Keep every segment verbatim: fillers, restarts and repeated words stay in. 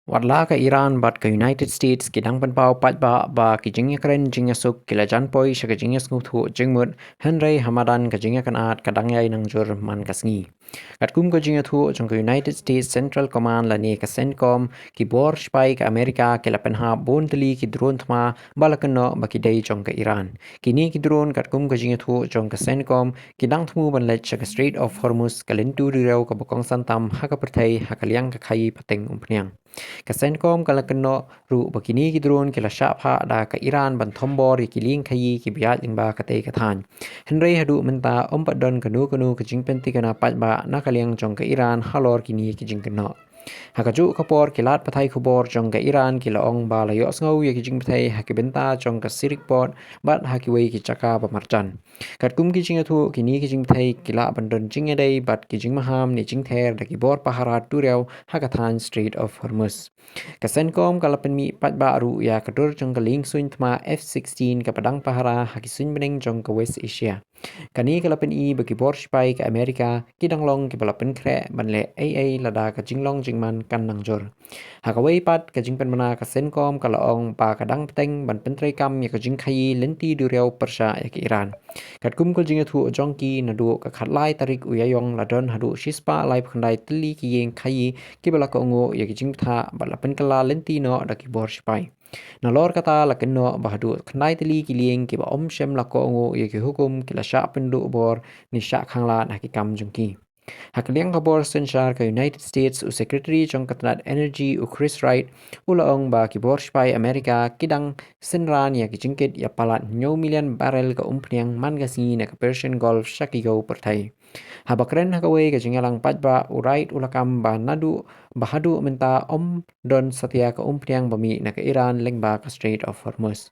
Wat la ka Iran bad ka United States ki dang pynpaw paidbah ba ki jingïakren jingïasuk ki la jan poi sha ka jingïasngewthuh jingmut, hynrei ha madan ka jingïakynad ka dang ïai nangjur man ka sngi. Katkum ka jingïathuh jong ka United States Central Command lane ka CENTCOM, ki bor sipai ka Amerika ki la pynhap bun tylli ki drone thma ba la kynnoh ba ki dei jong ka Iran. Kine ki drone, katkum ka jingïathuh jong ka CENTCOM, ki dang thmu ban leit sha ka Strait of Hormuz, ka lynti duriaw kaba kongsan tam ha ka pyrthei ha ka liang ka khaii pateng umphniang. Ka CENTCOM ka la kynnoh ruh ba kine ki drone ki la shah phah da ka Iran ban thombor ïa ki lieng khaii kiba ïaid lyngba katei ka thaiñ. Hynrei haduh mynta ym pat don kano kano ka jingpyntikna paidbah na ka liang jong ka Iran halor kine ki jingkynnoh. Ha kajuh ka por, ki lad pathai khubor jong ka Iran ki la ong ba la ïohsngew ïa ki jingpynthei ha ki bynta jong ka Sirik Port bad ha kiwei ki jaka ba marjan. Katkum ki jingïathuh, kine ki jingpynthei ki lah ban don jingïadei bad ki jingmaham ne jingther da ki bor pahara duriaw ha ka thaiñ Strait of Hormuz. Ka CENTCOM ka la pynmih paidbah ruh ïa ka dur jong ka lieng suiñ thma F sixteen kaba dang pahara ha ki suiñ bneng jong ka West Asia. Kane ka la pyni ba ki bor sipai ka Amerika ki dang long kiba la pynkhreh ban leh ei ei lada ka jinglong jingman kan nangjur. Ha kawei pat, ka jingpynbna ka CENTCOM ka la ong ba ka dang bteng ban pyntreikam ïa ka jingkhaii lynti duriaw pyrshah ïa ka Iran. Katkum ka jingïathuh jong ki, naduh ka khatlai tarik u Ïaïong la don haduh shispah laiphew khyndai tylli ki ïing khaii kiba la kohnguh ïa ki jingbthah bad la pynkylla lynti noh da ki bor sipai. Nalor kata, la kynnoh ba haduh khyndai tylli ki lieng kiba ym shym la kohnguh ïa ki hukum ki la shah pynduh bor ne shah khanglad ha ki kam jong ki. Ha ka liang ka bor synshar ka United States, u Secretary jong ka tnat Energy, u Chris Wright, u la ong ba ki bor sipai Amerika ki dang synran ïa ki jingkit ïa palat hynñiew million barrel ka umphniang man ka sngi na ka Persian Gulf sha ka ïew pyrthei. Haba kren ha kawei ka jingïalang paidbah, u Wright u la kam ba naduh ba haduh mynta ym don satia ka umphniang ba mih na ka Iran lyngba ka Strait of Hormuz.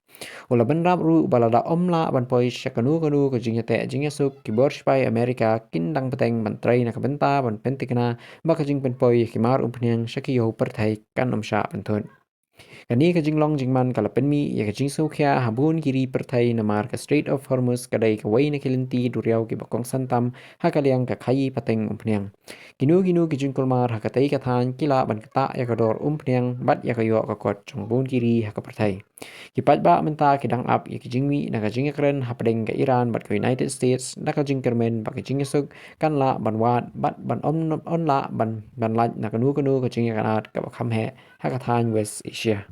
U la bynrap ruh ba lada ym lah ban poi sha kano kano ka jingïateh jingïasuk, ki bor sipai Amerika kin dang bteng ban trei na ka bynta ban pyntikna ba ka jingpynpoi ïa ki mar umphniang sha ka ïew pyrthei kan ym shah pynthut. Kane ka jinglong jingman ka la pynmih ïa ka jingsngewkhia ha bun ki ri pyrthei, namar ka Strait of Hormuz ka dei kawei na ki lynti duriaw kiba kongsan tam ha ka liang ka khaii pateng umphniang. Kino kino ki jingkulmar ha katei ka thaiñ ki lah ban ktah ïa ka dor umphniang bad ïa ka ïoh ka kot jong bun ki ri ha ka pyrthei. Ki paidbah mynta ki dang ap ïa ki jingmih na ka jingïakren hapdeng ka Iran bad ka United States, na ka jingkyrmen ba ka jingïasuk kan lah ban wad bad ban ym, ym lah ban, ban lait na kano kano ka jingïakynad kaba kham heh ha ka thaiñ West Asia.